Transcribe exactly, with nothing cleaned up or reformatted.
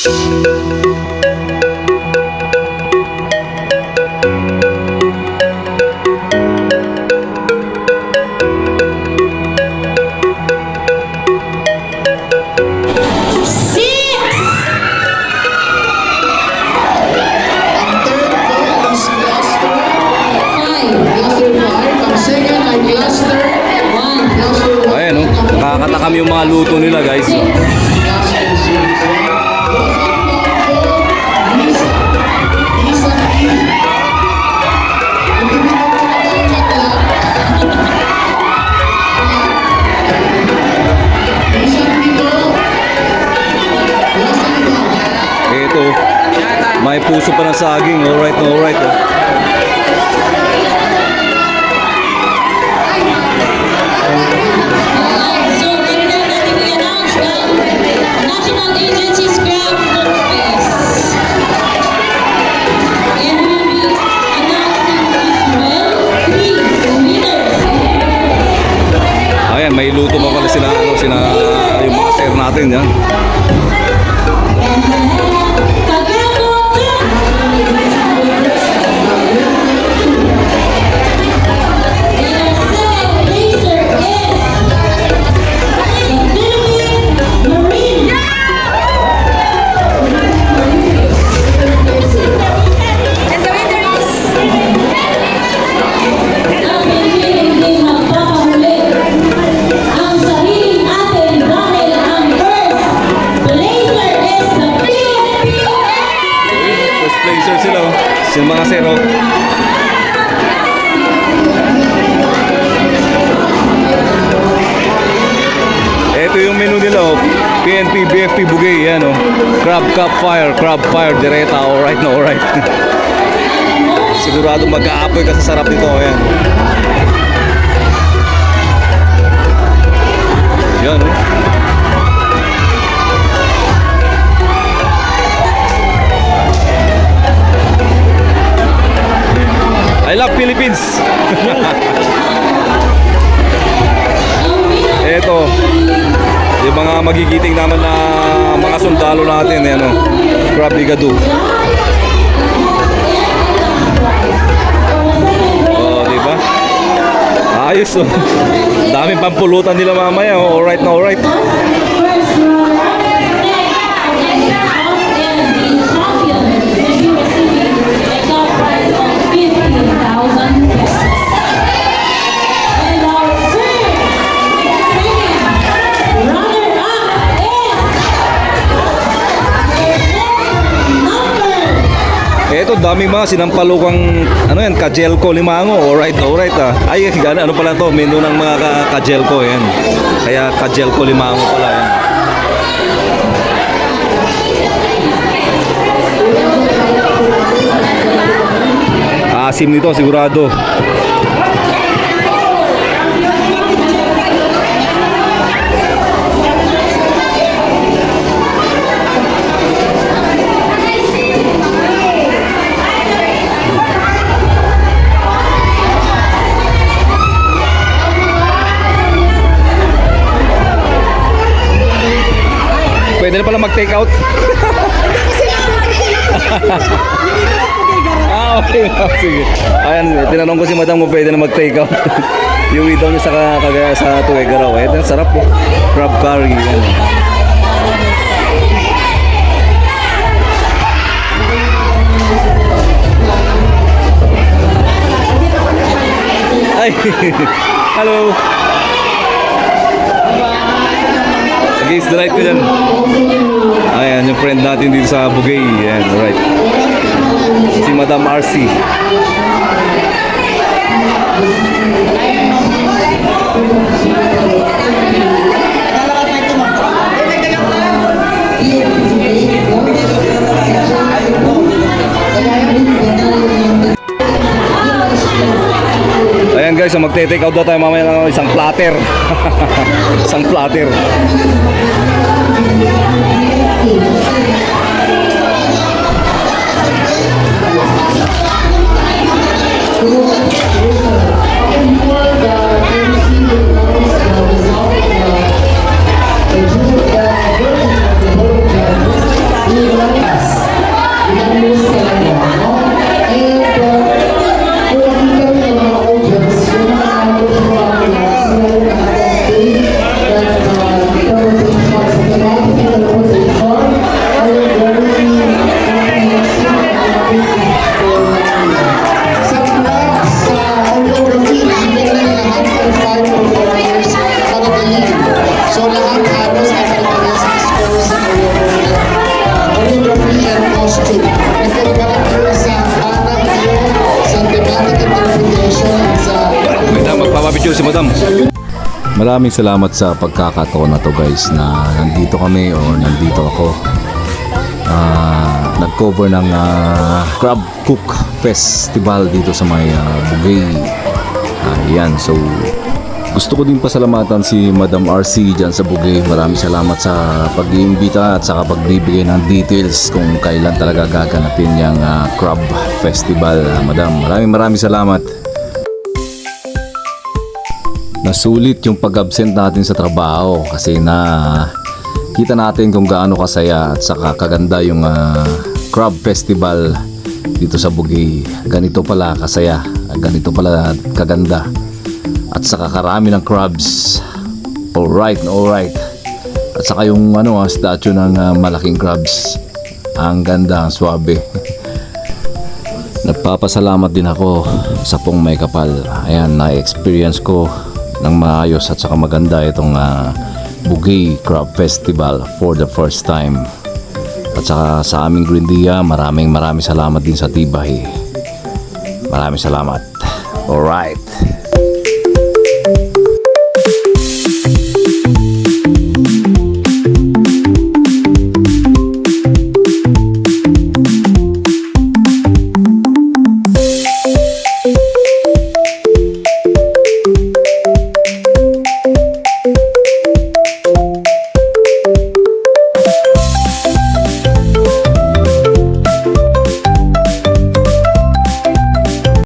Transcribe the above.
Six! Ang third po is cluster five. Cluster five. Ang second ay cluster one. Cluster one. Ayan, oh. Nakakatakam yung mga luto nila, guys. Six. Cluster six. Isa, isa, isa. Ito, may puso pa ng saging. Alright na alright, oh. Alright, so, pwede na natin i-announce ang National Agency Scrap Fest. And we will be announcing as well three winners. Ayan, may luto pa pala sila, ano, sila, yung mga sir natin, yan. Ang pinili magpapahuli ang sariling atin dahil ang first placer is the P N P. First placer sila, oh. Yung mga sir, oh. Ito yung menu nila, oh. P N P, B F P, Bugey, yan, oh. Crab cup fire, crab fire, direta, alright na alright. Sigurado mag-aapoy ka sa sarap nito. Ayan. Yan, oh. I love Philippines. Eto, yung mga magigiting naman na mga sundalo natin, yan, oh. Crab bigado. Oh, di ba? Ayos, oh. Daming pampulutan nila mamaya, oh. Alright na alright. Eto, daming mga sinampalukang, ano yan, kajelko limango. Alright, alright, ah. Ay, gana, ano pala to? Menu ng mga ka-, kajelko, yan. Kaya kajelko limango pala, yan. Asim nito, sigurado. Pwede na pala mag-take out. Ah, okay, ma'am. Sige. Ayan, tinanong ko si madam kung pwede na mag-take out. Yung daw niya sa ka-, Cagayan, sa Tuguegarao. Ito, ang sarap po. Crab curry. Yan. Ay. Hello. Against the light ko dyan. Ayan, yung friend natin dito sa Bugey. Ayan, alright. Si Madam R C. Ayan guys, so magte-take out daw tayo mamaya ng isang platter. Isang platter. Si Madam. Maraming salamat sa pagkakataon na to, guys, na nandito kami or nandito ako. Ah, nag-cover ng ah, Crab Cook Festival dito sa may ah, Bugey. Ayan, so gusto ko din pasalamatan si Madam R C dyan sa Bugey. Maraming salamat sa pag-iimbita at saka pagbibigay ng details kung kailan talaga gaganapin yung ah, Crab Festival, ah, Madam. Maraming maraming salamat. Nasulit yung pag-absent natin sa trabaho kasi na kita natin kung gaano kasaya at saka kaganda yung ah, Crab Festival dito sa Bugey. Ganito pala kasaya, ganito pala kaganda. At saka karami ng crabs. Alright, alright. At saka yung ano, ah, statue ng ah, malaking crabs. Ang ganda, ang swabe. Nagpapasalamat din ako sa Pong May Kapal. Ayan, na-experience ko ng maayos at saka maganda itong ah, Bugey Crab Festival for the first time. At saka sa aming Grindia, maraming maraming salamat din sa Tibahi. Maraming salamat. Alright.